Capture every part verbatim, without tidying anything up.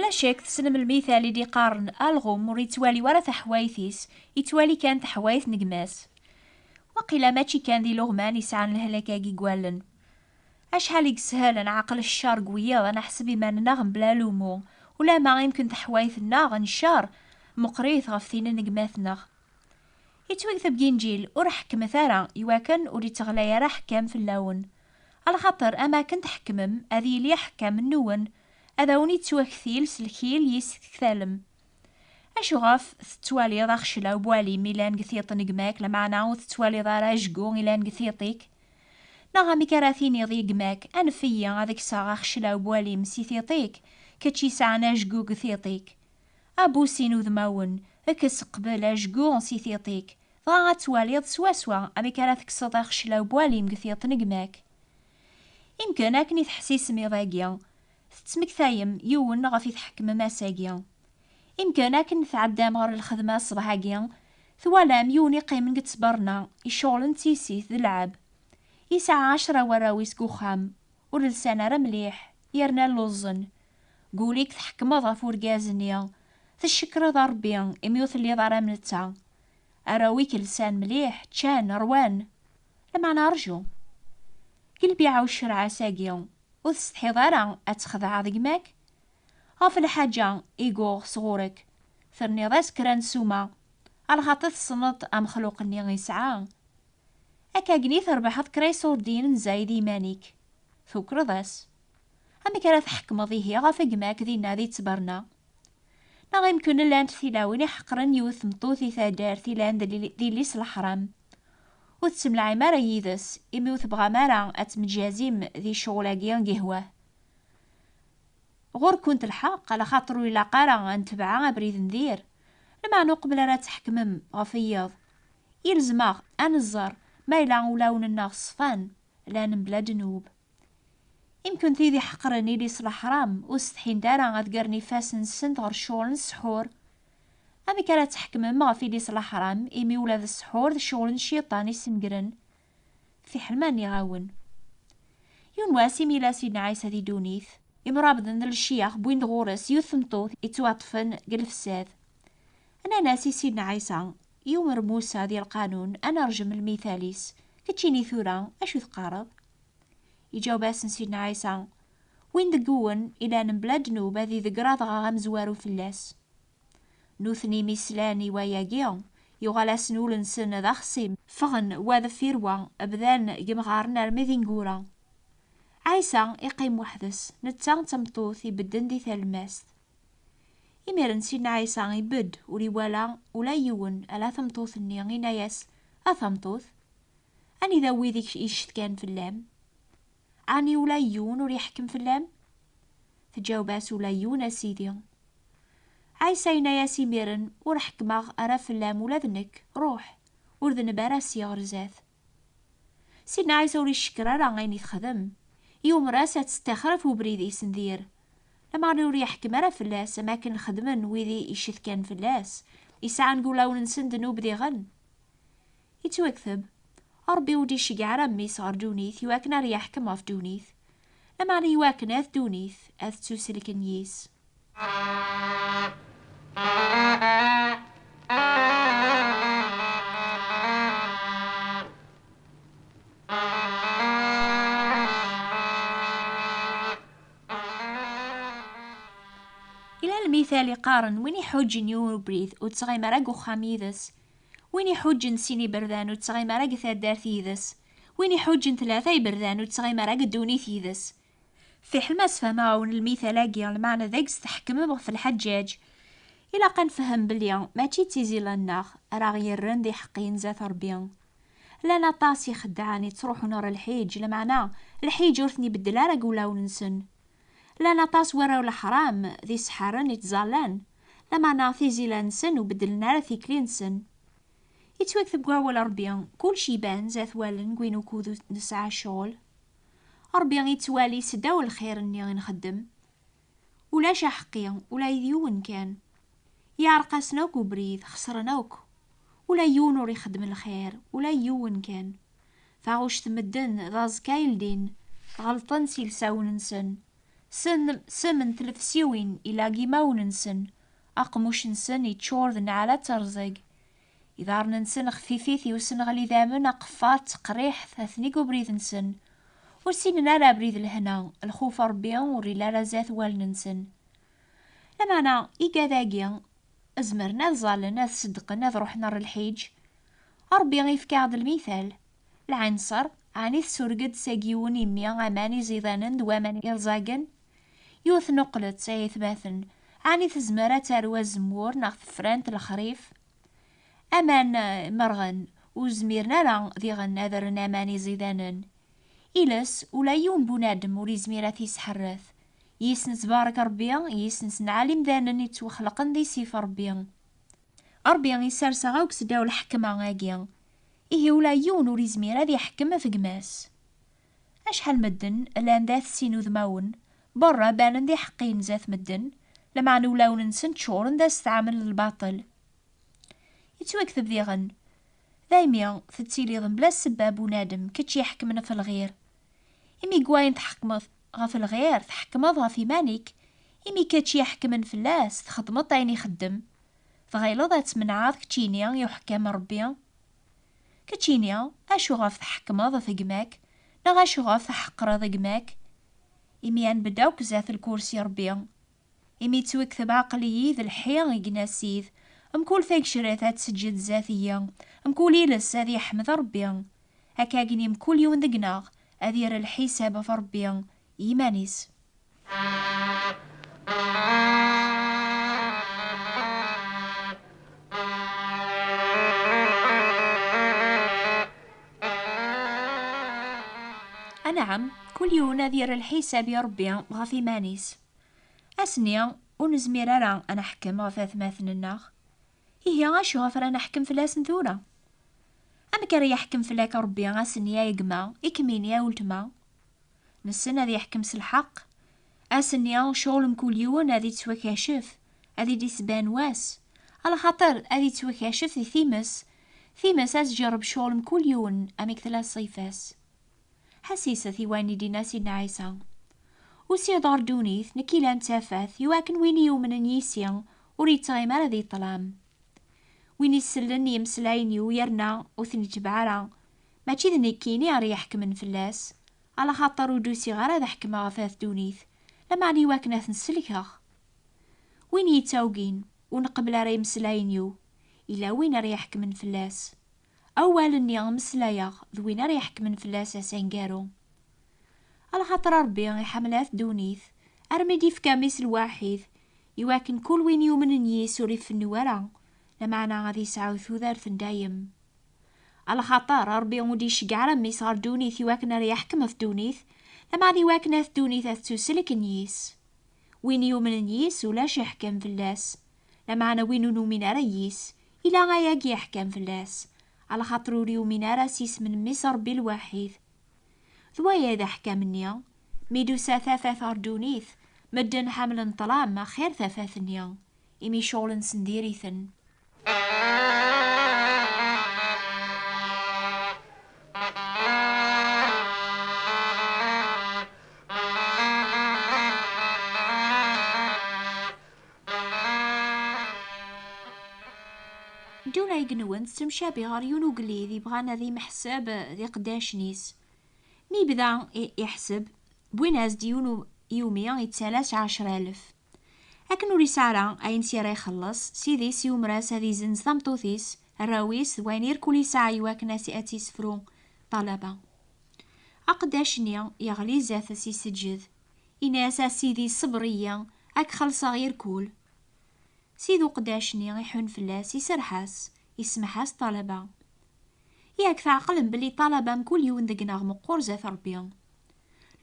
Acek tessnem lmital i d-iqqaren alɣum ur yettwali wara taḥwayt-is, yettwali kan taḥwayt n gma-s. Waqila mačči kan di Luɣman i sɛan lehlak-agi n wallen. Acḥal i yeshel ad nɛqel ccer deg wiyaḍ, ad neḥseb iman-nneɣ mebla lumu, ulamma imken taḥwayt-nneɣ n ccer meqqrit ɣef tin n gma-tneɣ. Yettwakteb deg Inǧil, ur ḥekkmet ara, iwakken ur itteɣlay ara ḥekkam fell-awen. Alaxaṭer am akken tḥekmem, ad yili ḥekkam-nwen, ad awen-ittwaktil s lkil yis tektalem. Acuɣef tettwaliḍ axeclaw n walim ilan deg tiṭ n gma-k, lameɛna ur tettwaliḍ ara ajgu ilan deg tiṭ-ik? Neɣ amek ara tiniḍ i gma-k, anef-iyi ad kkseɣ axeclaw n walim si tiṭ-ik, kečč yesɛan ajgu deg tiṭ-ik? A bu sin udmawen, kkes qbel ajgu si tiṭ-ik, dɣa ad twaliḍ swaswa amek ara tekkseḍ axeclaw n walim deg tiṭ n gma-k. Imken akken i teḥsisem iḍ-agi, tettmektayem yiwen ɣef i tḥekmem ass-agi. Imken akken tɛeddam ɣer lxedma ṣṣbeḥ-agi, twalam yiwen iqqimen deg ttberna, iceɣlen d tissit d lɛeb. Yesɛa ɛecra warraw-is deg uxxam, ur lsan ara mliḥ, yerna lluẓen. Gul-ik tḥekmeḍ ɣef urgaz-nni, tcekkreḍ a Ṛebbi imi ur telliḍ ara am netta. Arraw-ik lsan mliḥ, ččan, ṛwan. Lameɛna rju. Deg lbiɛa u ccreɛ ass-agi, ur tsetḥiḍ ara ad txedɛeḍ gma-k? Ɣef lḥaǧa i yuɣ sɣur-k, terniḍ-as kra n ssuma, alaxaṭer tessneḍ amexluq-nni yesɛa. Akkagni trebḥeḍ kra iṣurdiyen n zzayed i yiman-ik. Tukreḍ-as. Amek ara tḥekmeḍ ihi ɣef gma-k dinna di ttberna? Neɣ imken llant tilawin iḥeqren yiwet tmeṭṭut i taddart ilan d li-, d yelli-s leḥram. Ur tettemlaɛim ara yid-s, imi ur tebɣam ara ad temǧazim di ccɣel-agi n yehwa. Ɣur-kent lḥeqq, alaxaṭer ur ilaq ara ad netbeɛ abrid n dir. Lameɛna uqbel ara tḥekmem ɣef wiyaḍ, ilzem-aɣ ad neẓẓer ma yella ulawen-nneɣ ṣfan, llan mebla ddnub. Imken tid iḥeqren yelli-s leḥram ur setḥint ara ad gren ifassen-nsent ɣer ccɣel n ssḥur. Amek ara tḥekmem ɣef yelli-s leḥram, imi ula d ssḥur d ccɣel n cciṭan i sengren? Fiḥel ma nniɣ-awen. Yiwen wass, imi yella Sidna Ɛisa di ddunit, imrabḍen d lecyax wwin-d ɣur-s yiwet tmeṭṭut yettwaṭṭfen deg lefsad. Nnan-as i Sidna Ɛisa, yumer Musa di lqanun ad nerjem lmital-is, keččini tura acu teqqareḍ? Iǧaweb-asen Sidna Ɛisa, win deg-wen ilan mebla ddnub ad iḍegger adɣaɣ amezwaru fell-as. Nutni mi slan i wayagi, yuɣal-asen ul-nsen d axṣim, ffɣen wa deffir wa, bdan deg yemɣaren armi d ineggura. Ɛisa iqqim weḥd-s, netta d tameṭṭut ibedden di talemmast. Imiren Sidna Ɛisa ibedd, ur iwala ula yiwen, ala tameṭṭut-nni, inna-yas, a tameṭṭut, anida wid i icetkan fell-am? Ɛni ula yiwen ur iḥekkem fell-am? Tǧaweb-as, ula yiwen, a Sidi. Ɛisa yenna-yas imiren, ur ḥekkmeɣ ara fell-am ula d nekk, ruḥ, ur dneb ara sya ɣer zdat. Sidna Ɛisa ur icekker ara ayen i texdem, yumer-as ad tettaxer ɣef ubrid-is n dir. Lameɛna ur yeḥkem ara fell-as am akken xedmen wid i icetkan fell-as, isɛan deg ulawen-nsen ddnub diɣen. Yettwakteb, Ṛebbi ur d-iceggeɛ ara mmi-s ɣer ddunit iwakken ara yeḥkem ɣef ddunit, lameɛna iwakken at ddunit ad ttuselken yis. Ila lmital iqqaren, win iḥuǧǧen yiwen ubrid ur ttɣim ara deg uxxam yid-s. Win iḥuǧǧen sin iberdan ur ttɣim ara deg taddart yid-s. Win iḥuǧǧen tlata iberdan ur ttɣim ara deg ddunit yid-s. Fiḥel ma sfehmeɣ-awen lmital-agi, lmeɛna deg-s tḥekmem ɣef lḥeǧǧaǧ. Ilaq ad nefhem belli mačči d tizi-nneɣ ara ɣ-yerren d iḥeqqiyen zdat Ṛebbi. Llan aṭas ixeddɛen yettruḥun ɣer lḥiǧ, lameɛna lḥiǧ ur ten-ibeddel ara deg wulawen-nsen. Llan aṭas warraw leḥram d iseḥḥaren yettẓallan, lameɛna tizila-nsen ur beddlen ara tikli-nsen. Yettwakteb deg wawal Ṛebbi, kullec iban zdat wallen n win ukud ur nesɛa ccɣel. Ṛebbi yettwali seddaw lxir-nni i nxeddem. Ulac aḥeqqi, ula d yiwen kan. Yeɛreq-asen akk ubrid, xesren akk. Ula yiwen ur ixeddem lxir, ula yiwen kan. Taɣuct n medden d aẓekka i ldin, ɣelṭen s yilsawen-nsen. Sen, sem n tlefsiwin ilag imawen-nsen, aqemmuc-nsen yeččur d nneɛlat terẓeg. Iḍarren-nsen xfifit i usenɣel idammen, aqeffar d teqriḥt atni deg ubrid-nsen. Ur ssinen ara abrid lehna, lxuf Ṛebbi ur illi ara zdat wallen-nsen. Lameɛna igad-agi zemren ad ẓallen, ad seddqen, ad ruḥen ɣer lḥiǧ. Ṛebbi ifka-aɣ-d lmital. Lɛinṣer, ɛni tsureg-d seg yiwen imi aman iẓidanen d waman irẓagen? Yiwet n uqlet, ay atmaten, ɛni tezmer ad tarew azemmur neɣ tefrant lexrif? Aman, eh, merɣen, ur zmiren ara diɣen ad rren aman iẓidanen. Iles, ula yiwen bunadem ur izmir ad t-isḥerret. Yis nettbarek Ṛebbi, yis nesnɛal imdanen yettwaxelqen di ssif Ṛebbi. Ṛebbi isers-aɣ akk seddaw lḥekma-agi. Ihi ula yiwen ur izmir ad iḥekkem ɣef gma-s. Acḥal medden llan d at sin udmawen, berra banen d iḥeqqiyen zdat medden, lameɛna ulawen-nsen ččuren d asteɛmel d lbaṭel. Yettwakteb diɣen: daymi tettiliḍ mebla ssebba a bunadem, kečč iḥekmen ɣef lɣir. Imi deg wayen tḥekmeḍ ɣef lɣir, tḥekmeḍ ɣef iman-ik. Imi kečč iḥekmen fell-as, txeddmeḍ ayen ixeddem. Tɣileḍ ad tmenɛeḍ keččini i uḥekkam n Ṛebbi? Keččini, acu ɣef tḥekmeḍ ɣef gma-k, neɣ acu ɣef tḥeqreḍ gma-k? Imi ad nbedd akk zdat lkursi Ṛebbi. Imi yettwakteb: aql-iyi d lḥi, i yenna Ssid, mkul tagecret ad tseǧǧed zdat-iyi, mkul iles ad yeḥmed Ṛebbi. Akkagni mkul yiwen deg-neɣ ad yerr lḥisab ɣef Ṛebbi i yiman-is. Anɛam, kul yiwen ad yerr lḥisab i Ṛebbi ɣef iman-is. Ass-nni, ur nezmir ara ad neḥkem ɣef atmaten-nneɣ. Ihi, acu ɣef ara neḥkem fell-asen tura? Amek ara yeḥkem fell-ak Ṛebbi ass-nni, a gma, i kemmini, a weltma? Nessen ad yeḥkem s lḥeqq. Ass-nni, ccɣel mkul yiwen ad ittwakacef, ad i-d-isban wass. Alaxaṭer ad ittwakacef di times. Times ad tjerreb ccɣel mkul yiwen amek tella ṣṣifa-s. Ḥessiset i wayen i d-yenna Sidna Ɛisa: Usiɣ-d ɣer ddunit, nekk ilan d tafat, iwakken win yumnen yis-i ur yettɣimi ara di ṭṭlam. Win isellen i yimeslayen-iw yerna ur ten-itbeɛ ara, mačči d nekkini ara iḥekmen fell-as, alaxaṭer ur d-usiɣ ara ad ḥekmeɣ ɣef at ddunit, lameɛna iwakken ad ten-sellkeɣ. Win yettawgin, ur nqebbel ara imeslayen-iw, ila win ara iḥekmen fell-as. Awal-nni meslayeɣ d win ara iḥekmen fell-as ass aneggaru. Alaxaṭer Ṛebbi iḥemmel at ddunit, armi d-ifka mmi-s lwaḥid, iwakken kul win yumnen yis ur ifennu ara, lameɛna ad yesɛu tudert n dayem. Alaxaṭer Ṛebbi ur d-iceggeɛ ara mmi-s ɣer ddunit iwakken ara yeḥkem ɣef ddunit, lameɛna iwakken at ddunit ad ttuselken yis. Win yumnen yis ulac iḥkem fell-as, lameɛna win ur numin ara yis, ila ayagi iḥkem fell-as, alaxaṭer ur yumin ara s yisem n mmi-s Ṛebbi lwaḥid. D waya i d aḥkam-nni, mi d-tusa tafat ɣer ddunit, medden ḥemmlen ṭṭlam axir tafat-nni, imi ccɣel-nsen diri-ten. Ddunit igenwen tettemcabi ɣer yiwen ugellid yebɣan ad imḥesseb d iqeddacen-is. Mi yebda i-, iḥseb, wwin-as-d yiwen u-, yumi yettalas ɛecra alef. Akken ur yesɛi ara ayen s ara ixelleṣ, ssid-is yumer-as ad izenz tameṭṭut-is, arraw-is, d wayen irkul yesɛa iwakken ad s-, ad tt-isefru ṭṭalaba. Aqeddac-nni yeɣli zdat-s iseǧǧed, yenna-as: "A sidi, ṣebber-iyi, ad k-xellṣeɣ irkul." Ssid uqeddac-nni iḥun fell-as, iserreḥ-as, isemmeḥ-as ṭṭalaba. Yak tɛeqlem belli ṭṭalaba mkul yiwen deg-neɣ meqqur zdat Ṛebbi.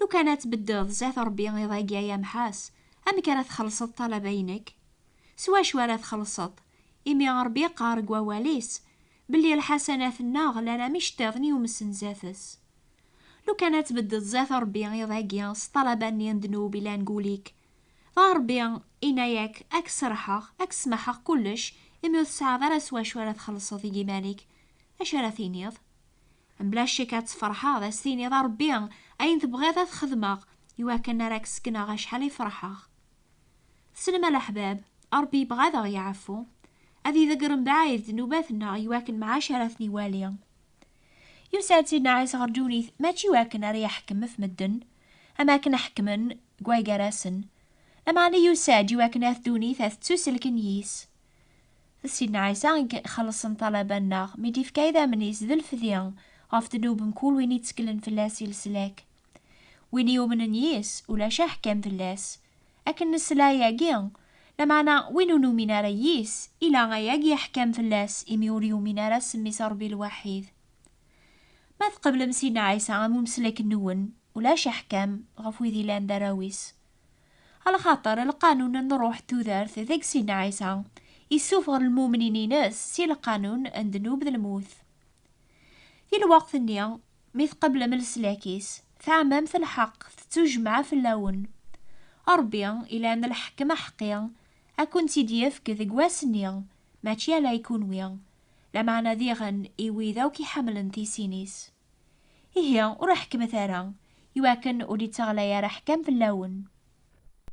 Lukan ad tbeddeḍ zdat Ṛebbi iḍ-agi ay amḥas, amek ara txellṣeḍ ṭṭalaba-inek? S wacu ara txellṣeḍ? Imi Ṛebbi yeqqar deg wawal-is belli lḥasanat-nneɣ llan am iceṭṭiḍen yumsen zdat-s. Lukan ad tbeddeḍ zdat Ṛebbi iḍ-agi s ṭṭalaba-nni n ddnub ilan deg wul-ik, dɣa Ṛebbi yenna-yak: "Ad k-serrḥeɣ, ad k-smaḥeɣ kullec, imi ur tesɛiḍ ara s wacu ara txellṣeḍ i yiman-ik." Acu ara tiniḍ? Mebla ccek ad tferḥeḍ, ad s-tiniḍ: "A Ṛebbi, ayen tebɣiḍ ad t-xedmeɣ, iwakken ara k-sekneɣ acḥal i ferḥeɣ. Tessnem a leḥbab, Ṛebbi yebɣa ad aɣ-yeɛfu, ad iḍegger mebɛid ddnubat-nneɣ iwakken mɛac ara ten-iwali. Yusa-d Sidna Ɛisa ɣer ddunit mačči iwakken ara yeḥkem ɣef medden, am akken ḥekmen deg way gar-asen, lameɛna yusa-d iwakken at ddunit ad tettuselken yis. D Sidna Ɛisa i ixellṣen ṭṭalaba-nneɣ mi d-ifka idammen-is d lefdi ɣef ddnub mkul win itteklen fell-as i leslak. Win yumnen yis, ulac aḥkam fell-as. Akken nesla ayagi, lameɛna win ur numin ara yis, ila ayagi aḥkam fell-as, imi ur yumin ara s mmi-s Ṛebbi lwaḥid. Ma tqeblem Sidna Ɛisa am umeslak-nwen, ulac aḥkam ɣef wid ilan d arraw-is. Alaxaṭer lqanun n ṛṛuḥ d tudert deg Sidna Ɛisa, issufeɣ lmumnin-ines si lqanun n ddnub d lmut. Di lweqt-nni, mi tqeblem leslak-is, teɛmamt lḥeqq, tettujmeɛ fell-awen. Ṛebbi, ilan lḥekem aḥeqqi, ad kent-id-yefk deg wass-nni, mačči ala i kunwi, lameɛna diɣen i wid akk iḥemmlen tisin-is. Ihi, ur ḥekmet ara, iwakken ur d-ittaɣlay ara aḥkam fell-awen.